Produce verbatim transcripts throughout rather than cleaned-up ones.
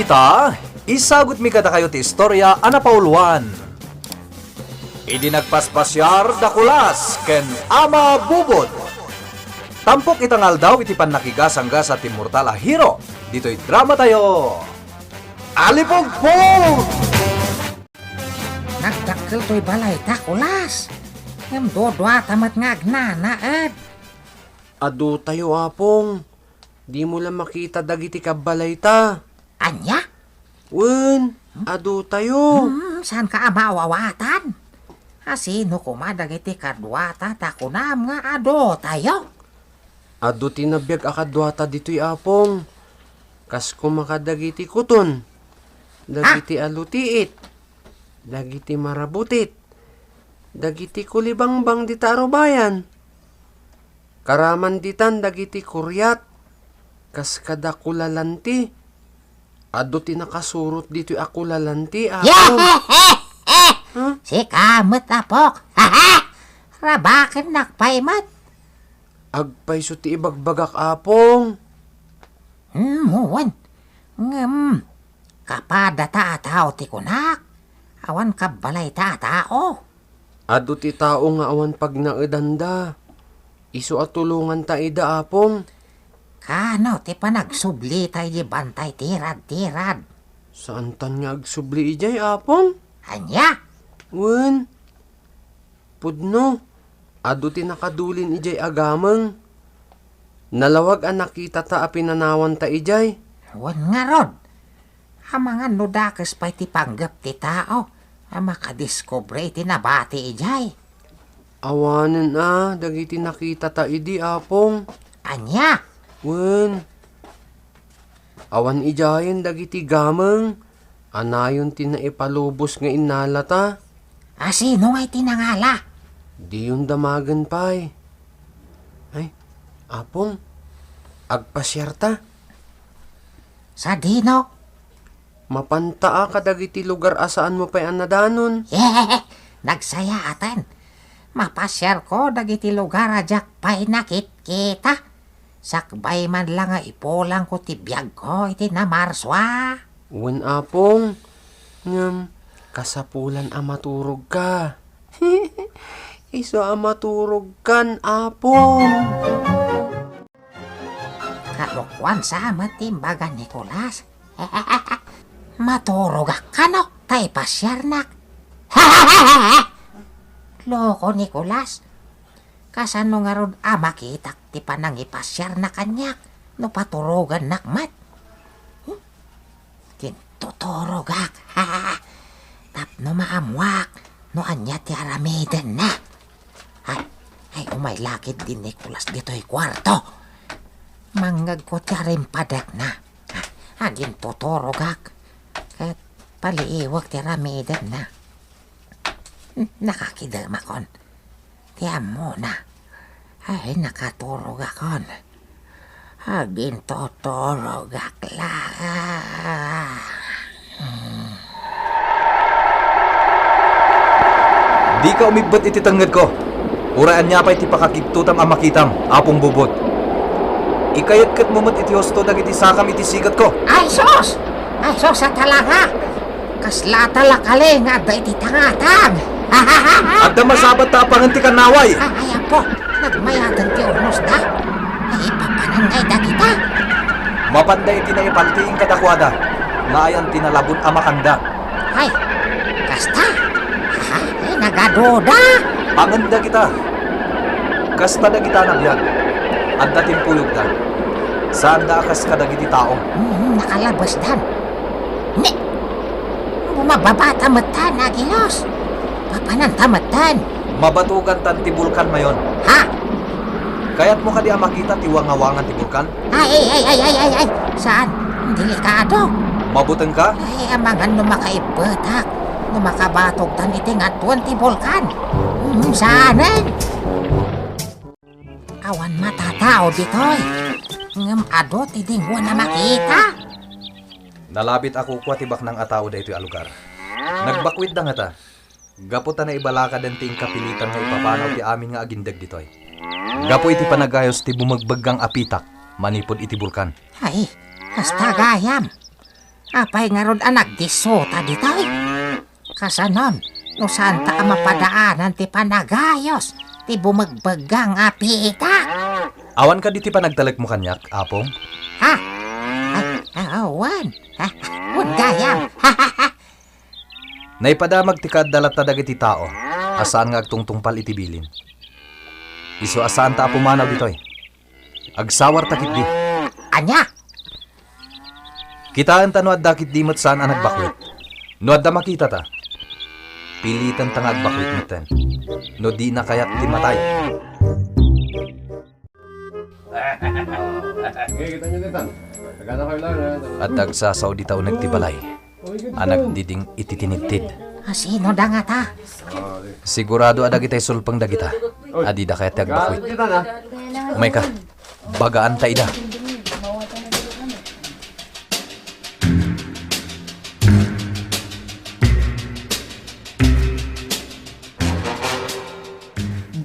Ta, isagutmi kadakayo ti istorya a napauluan. Idi nagpaspasiar da Kulas ken Ama Bubot. Tampok ita nga aldaw iti pannakigasanggasat ti mortal a hero ditoy dramatayo. Alipugpug! Nagdakkel toy balayta, Kulas. Ngem duduata met nga agnanaed. Adotayo, Apong. Dimo la makita dagiti kabbalayta. Ania? Wen, adotayo. Hmm, saanka a maawatan? A sino koma dagiti kaduata ta kunam nga adotayo? Adu ti nabiag a kaduata ditoy, Apong. Kas koma kadagiti kuton, dagiti alutiit, dagiti marabutit, dagiti kulibangbang dita a rubayan. Karaman ditan dagiti kuriat, kas kada kulalanti. Adu ti nakasurot ditoy a kulalanti, Apo. Huh? Sika met, Apok. Rabakennak pay met. Agpayso ti ibagbagak, Apong. Hmm, wen. Ngem, kapadata a tao ti kunak. Awan kabbalayta a tao. Adu ti tao nga awan pagnaedanda. Isu a tulonganta ida, Apong. Kano ti panagsublita iti bantay tirad-tirad? Saantan nga agsubli idiay, Apong. Ania? Wen, pudno, adu ti nakadulin idiay a gameng. Nalawag a nakitata a pinanawanta idiay. Wen ngarud, amangan no dakes pay ti panggep ti tao a makadiskubre iti nabati idiay. Awanen a dagiti nakitata idi, Apong. Ania? Wen, awan idiayen dagiti gameng a nayon ti naipalubos nga innalata. A sino ngay ti nangala? Diyon damagen pay. Ay, Apong, agpasiarta. Sadino? Mapanta a kadagiti lugar a saanmo pay a nadanon. Nagsayaaten. Mapasiarko dagiti lugar a diak pay nakitkita. Sakbay man la nga ipulangko ti biagko iti Namarsua. Wen, Apong, ngem kasapulan a maturogka. Isu a maturogkan, Apong. Kadukuan sa met ti imbaga ni Kulas. Maturogak kano ta ipasiarnak. Loko ni Kulas. Kasano ngarud a makitak ti panangipasiarna kaniak no paturogannak met? Hmm? Gintuturogak. Tapno maammoak no ania ti aramidenna. Ay, ay, umay la ketdi ni Kulas ditoy kuarto. Mangngegko ti arimpadekna. Agintuturogak. Ket paliiwek ti aramidenna. Hmm, nakakidemakon. Ti ammona. Ay, nakaturogakon. Agintuturogak la. Hmm. Dika umibbet iti tengngedko. Uray ania pay ti pakakigtotam a makitam, Apong Bubot. Ikayatket mo met iti husto dagiti sakam iti siketko. Ay, sus! Ay, sus, a talaga! Kasla ta la kali nga adda iti tangatang. Adda masabat ta apangen ti kannaway. Ay, ay, apo, nagmayaten ti urnosda. Ay, ipapanan ngay dagita. Mapanda iti naipaltiing kadakuada, nga ayan ti nalabon a makanda. Ay, kasta? Ay, nagaduda. Pangen dagita. Kasta dagita a nabiag. Adda timpuyogda. Saanda a kas kadagiti tao. Hmm, nakalabesdan. Ni, mababata metten, Agilos. Papananta metten. Mabatugantan ti bulkan mayon. Ha? Kayatmo kadi a makita ti wangawangan ti bulkan? Ay, ay, ay, ay, ay, ay, ay. Saan? Delikado. Mabuteng ka? Ay, amangan no makaibbetak. No makabatogtan iti ngaduen ti bulkan. Hmm, saanen? Awan matatao ditoy. Ngem adu ti dingguen a makita. Nalabit a kukua ti baknang a tao daytoy a lugar. Nagbakuitda ngata. Gapu ta naibalakaden ti inkapilitan nga ipapanaw ti amin nga agindeg ditoy. Gapu iti panagayos ti bumegbeggang a pitak manipud iti bulkan. Ay, kasta gayam. Apay ngarud a nagdisota ditoy? Kasanon, no saanta a mapadaanan ti panagayos ti bumegbeggang a pitak? Awan kadi ti panagtalekmo kaniak, Apong? Ha? Ay, ah, awan. Ha? Wen gayam. Naipadamag ti kaadda latta dagiti tao a saan nga agtungtungpal iti bilin. Isu a saanta a pumanaw ditoy. Agsawarta ketdi. Ania? Kitaenta no adda ketdi met saan a nagbakwit. No adda makitata, pilitenta nga agbakwit metten. No dina kayat ti matay. Adda agsasao dita uneg ti balay a nagdiding iti tinidtid. A sino da ngata? Sigurado a dagitay sulpeng dagita a dida kayat ti agbakwit. Umayka, bagaanta ida.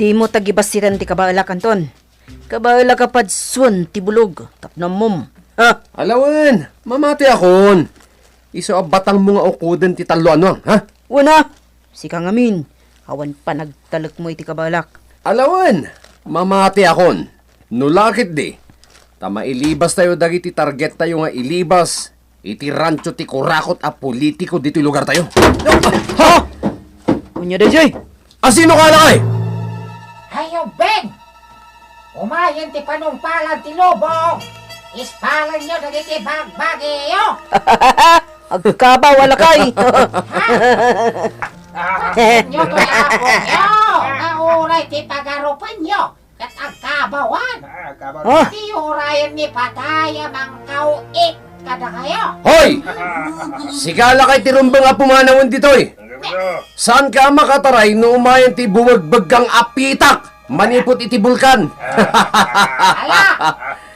Dimo tagibasiten ti kabaelak, Anton. Kabaelak a padsuen ti bulog tapno ammom. Ha? Ala wen, mamatiakon. Isu a batangmo nga ukoden ti tallo a nuang, ha? Wen a, sika ngamin, awan panagtalekmo iti kabaelak. Ala wen, mamatiakon. No la ketdi, ta mailibastayo dagiti targettayo nga ilibas iti rancho ti kurakot a politiko ditoy lugartayo. Ha? Ania daydiay? A sino ka, lakay? Ay, ubbing! Umayen ti panungpalan ti lubong! Ispalenyo dagiti bagbagiyo! Agkabaw a lakay! Ha? Inyo toy apoyo! Nga uray ti pagarupenyo! Ket agkabawan. Ah, agkabawan. Ah. Ti urayen ni patay a mangkaw-it kadakayo. Hoy! Sika lakay ti rumbeng a pumanawen ditoy. Saanka a makataray no umayen ti bumegbeggang a pitak manipud iti bulkan. Ala!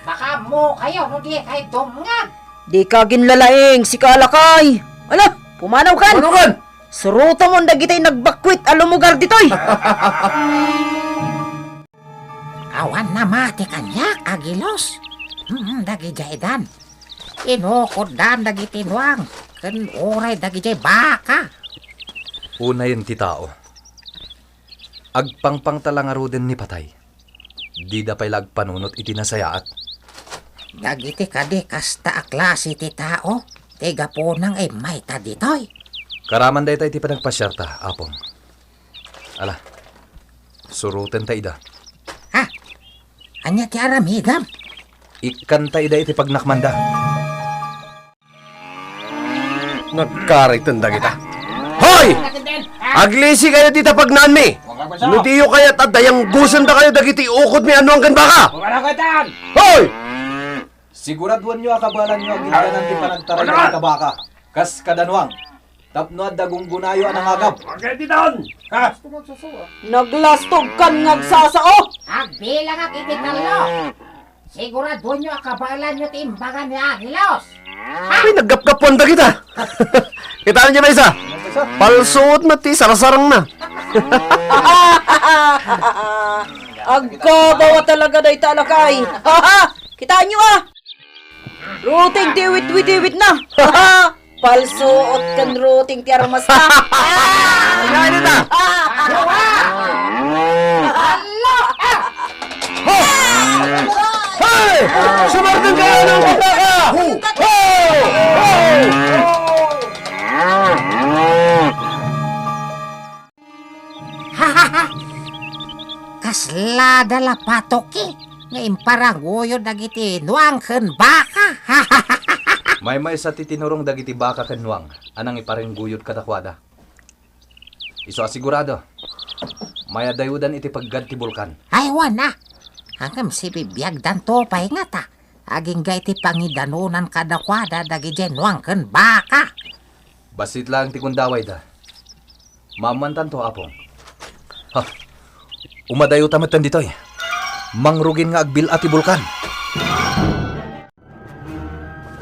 Baka ammokayo no di kay dumngeg. Dika aginlalaing, sika lakay. Ala, pumanawkan. Pumanawkan! Surotamon dagitay nagbakwit a lumugar ditoy. Awan namati kaniak, Agilos. Hmm, dagidiaydan. Inukotdan dagiti nuang ken uray dagidiay baka. Unayen ti tao. Agpangpangta la ngaruden ni patay. Dida pay la agpanunot iti nasayaat. Dagiti kadi kasta a klase ti tao ti gapuna nga immayta ditoy. Karaman dayta iti panagpasiarta, Apong. Ala, surotenta ida. Ha? Ania ti aramidem? Ikkanta ida iti pagnakmanda. Nagkariten dagita. Hoy! Aglisi kayo dita pagnaanmi! No diyo kayat a dayanggusendakayo dagiti ukodmi a nuang ken baka! Hoy! Siguraduanyo a kabaelanyo a ginganan ti panagtaray dagita baka, kas kada nuang. Tapno adda gunggonayo a nangagab. Agay ditan! Ha? Naglastogkan nga agsasao! Agbilangak iti tallo! Siguraduanyo a kabaelanyo ti imbaga ni Agilos! Ay, naggapgapuan dagita! Kitaenyo maysa? Palsuot met ti sarsarangna. Agkabaw a talaga dayta a lakay! Kitaenyo a! Ruting ti iwitwitiwitna! Palsuot ken ruting ti armasna. Ay, dita! Ho! Hey! Sumarten kayo ng butaka! Ho! Ho! Kasla da la patoki nga imparanguyod dagiti nuang ken baka. Maymaysa ti tinurong dagiti baka ken nuang a nangiparingguyod kadakuada. Isu a sigurado, mayadayodan iti peggad ti bulkan. Ay, wen a. Ngem sibibiagdanto pay ngata, agingga iti pangidanonan kadakuada dagidiay nuang ken baka. Bassit laeng ti gundawayda. Maammoantanto, Apong. Ha? Umadayota metten ditoy. Mangrugin nga agbil-a ti bulkan.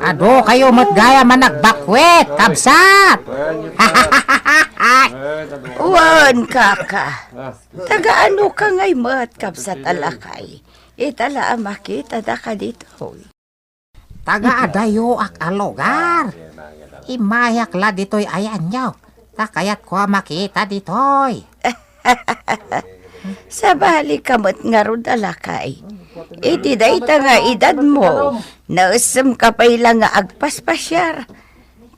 Adu kayo met gayam a nagbakwit, kabsat! Wen, kaka. Taga-ano ka ngay met, kabsat a lakay? Ita la a makitadaka ditoy. Taga adayoak a lugar. Immayak la ditoy ayanyo, ta kayatko a makita ditoy. Sabali ka met ngarud a lakay. Iti dayta nga edadmo, naesemka pay la nga agpaspasiar.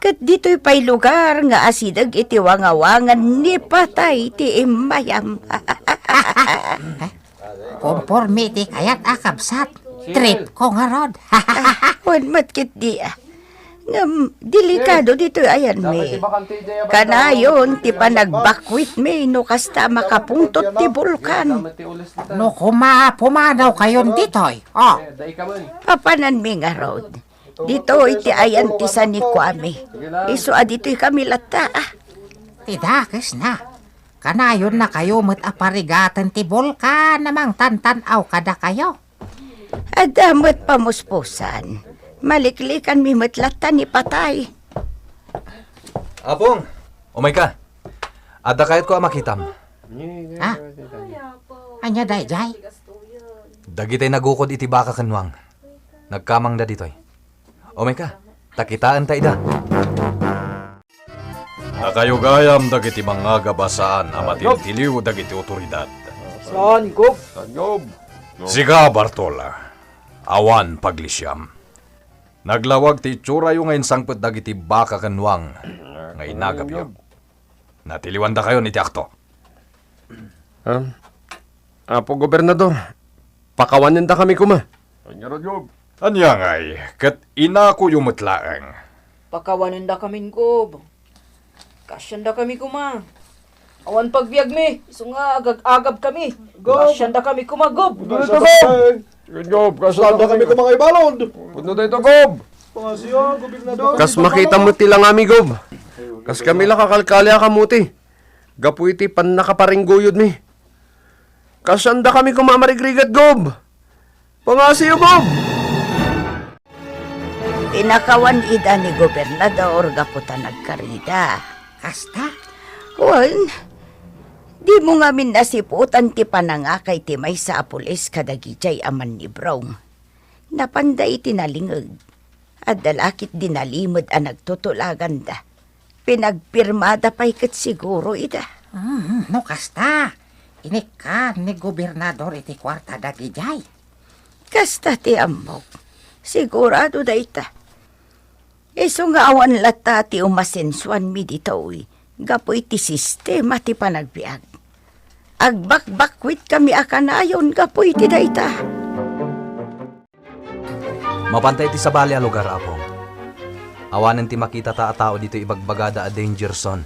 Ket ditoy pay lugar nga asideg iti wangawangan ni patay ti immayam. Konporme iti kayat a kabsat. Tripko ngarud. Wen met ketdi, a. Ngem delikado ditoy ayanmi. Kanayon ti panagbakwitmi no kasta a makapungtot ti bulkan. No koma pumanawkayon ditoy, o. Papananmi ngarud. Ditoy ti ayan ti sanikuami. Isu a ditoykami latta, a. Ti dakesna. Kanayonnakayo met a parigaten ti bulkan a mangtantan-aw kadakayo. Adda met pamuspusan. Maliklikanmi met latta ni patay. Apong, umayka. Adda kayatko a makitam. Ha? Ania daydiay? Dagitay nagukod iti baka ken nuang. Nagkamangda ditoy. Umayka, ta kitaenta ida. Nakayo gayam dagiti mangagab a saan a matiliw dagiti otoridad. Saan, Gob? Sika, Bartol, awan paglisiam. Naglawag ti itsuarayo nga insangpet dagiti baka ken nuang nga inagabyo. Natiliwandakayon iti akto. Ah, Apo Gobernador, pakawanendakami koma. Ania ngarud, Gob? Ania ngay, ket inakoyo met laeng. Pakawanendakamin, Gob. Kaasiandakami koma. Awan pagbiagmi, isu nga agag-agabkami. Gob. Kaasiandakami koma, Gob. Pudno dayta, Gob. Gob, kaasiandakami koma nga ibalud. Pudno dayta, Gob. Pangasiyo, Gobernador. Kas makita met ti langami, Gob. Kaskami la kakalkali a kamuti. Gapu iti pannakaparingguyodmi. Kaasiandakami koma a marigrigat, Gob. Pangasiyo, Gob! Pinakawan ida ni Gobernador gapu ta nagkarida. Kasta? Wen, dimo ngamin nasiputan ti panangakay ti maysa a pulis kadagidiay a mannibrong. Napanda iti nalingeg. Adda la ketdi nalimed a nagtutulaganda. Pinagpirmada pay ket siguro ida. Hmm, no kasta, inikkan ni Gobernador iti kuarta dagidiay. Kasta ti ammok. Sigurado dayta. Isu nga awan latta ti umasensuanmi ditoy gapu iti sistema ti panagbiag. Agbakbakwitkami a kanayon gapu iti dayta. Mapanta iti sabali a lugar, Apong. Awanen ti makitata a tao ditoy ibagbagada a danger zone.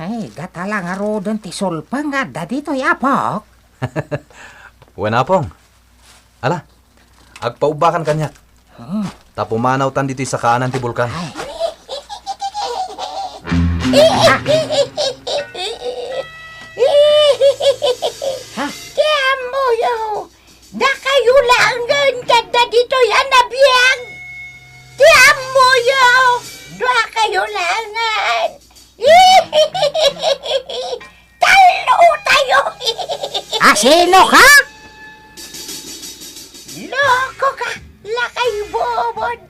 Ay, gatala ngaruden ti sulpeng nga adda ditoy, Apok. Wen, Apong. Ala, agpaubbakan kaniak. Hmm. Ta pumanawtan ditoy sakaanan ti bulkan. Ay. Ha? Ti ammoyo, dakayo laengen ti adda ditoy a nabiag. Ti ammoyo, duakayo laengen. Tallotayo! Asino ka? Loko ka, lakay Bobod.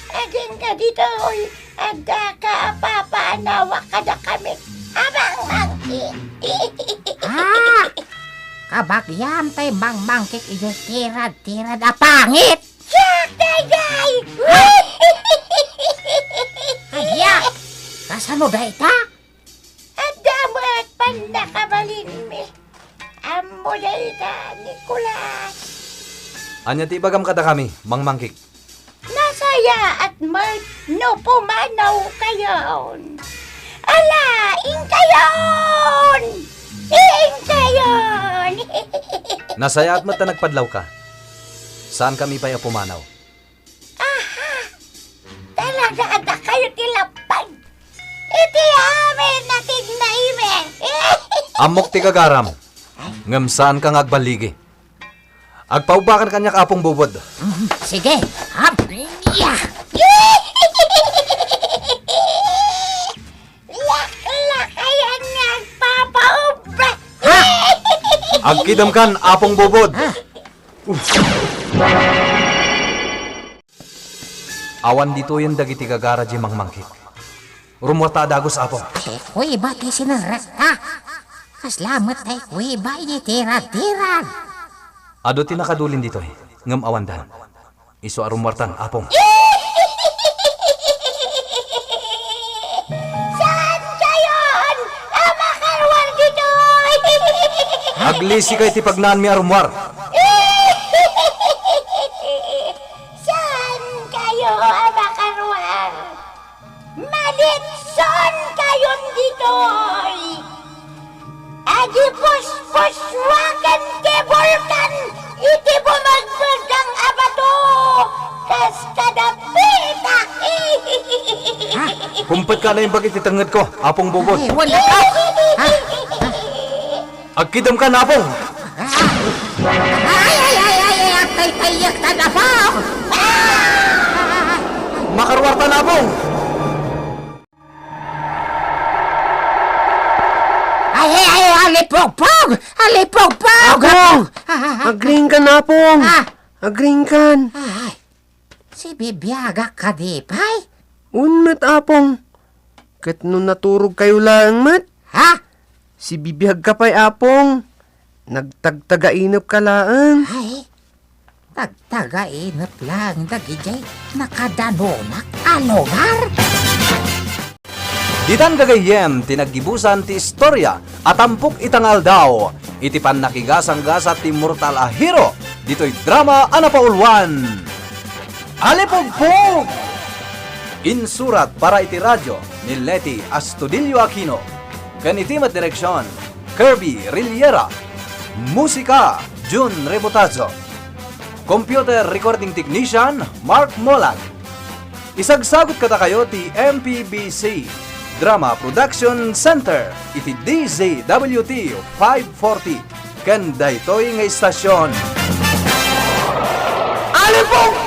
Agingga ditoy, adda ka a papaanaw kadakami a mangmangkit. Ah! Kabagiam tay mangmangkit idiay tirad-tirad a pangit! Siak daydiay! Ania? Kasano dayta? Adda met pannakabalinmi. Ammo dayta, Nicolas. Ania ti ibagam kadakami, mangmangkit? Nasayaat met no pumanawkayon. Ala, inkayon! Inkayon! Nasayaat met ta nagpadlawka. Saankami pay a pumanaw. Aha! Talaga a dakayo ti lappag iti amin a tignaimi! Ammok ti gagaram, ngem saanka nga agballigi. Agpaubbakan kaniak, Apong Bobod. Mhm, sige. Hap! Ya! Laklakayan nga agpapaubba! Ha? Agkidemkan, Apong Bobod. Ha? Awan ditoyen dagiti gagara diay mangmangkit. Rummuarta a dagus, Apong. Ti kuweba ti sinirrekta. Kasla met ti kuweba iti tirad-tirad. Adu ti nakadulin ditoy, ngem awandan. Isu a rummuartan, Apong. Saan kayon a makaruar ditoy? Aglisika iti pagnaanmi a rummuar. Saan kayo a makaruar? Malitson kayon ditoy! Agipuspuswaken ti bulkan iti bumagbagang a bato kas kada pitak! Ha? Humpet ka naimbag iti tengngedko, Apong Bubon. Ay, wala ka! Ha? Agkidemkan, Apong! Ay, ay, ay, ay, ay, agtaytayektan, Apong! Makaruartan, Apong! Ay, ay, ay, alipugpog! Alipugpog! Apong! Ah, ah, ah. Agriingkan, Apong! Ah. Agriingkan! Ay, sibibiagak kadi pay? Wen met, Apong. Ket no naturogkayo laeng met? Ha? Sibibiagka pay, Apong. Nagtagtagainepka laeng. Ay, nagtagainep laeng dagidiay nakadanonak a lugar. Ditan gagayyem ti naggibusan ti istoria a tampok ita nga aldaw iti pannakigasanggasat ti mortal a hero ditoy drama a napauluan. Alipugpog! Insurat para iti radio ni Leti Astudillo Aquino, ken iti met direksion, Kirby Rillera. Musika, Jun Rebotazo. Computer recording technician, Mark Molag. Isagsagut kadakayo ti M P B C Drama Production Center iti D Z W T five forty ken daytoy nga istasyon. Alipong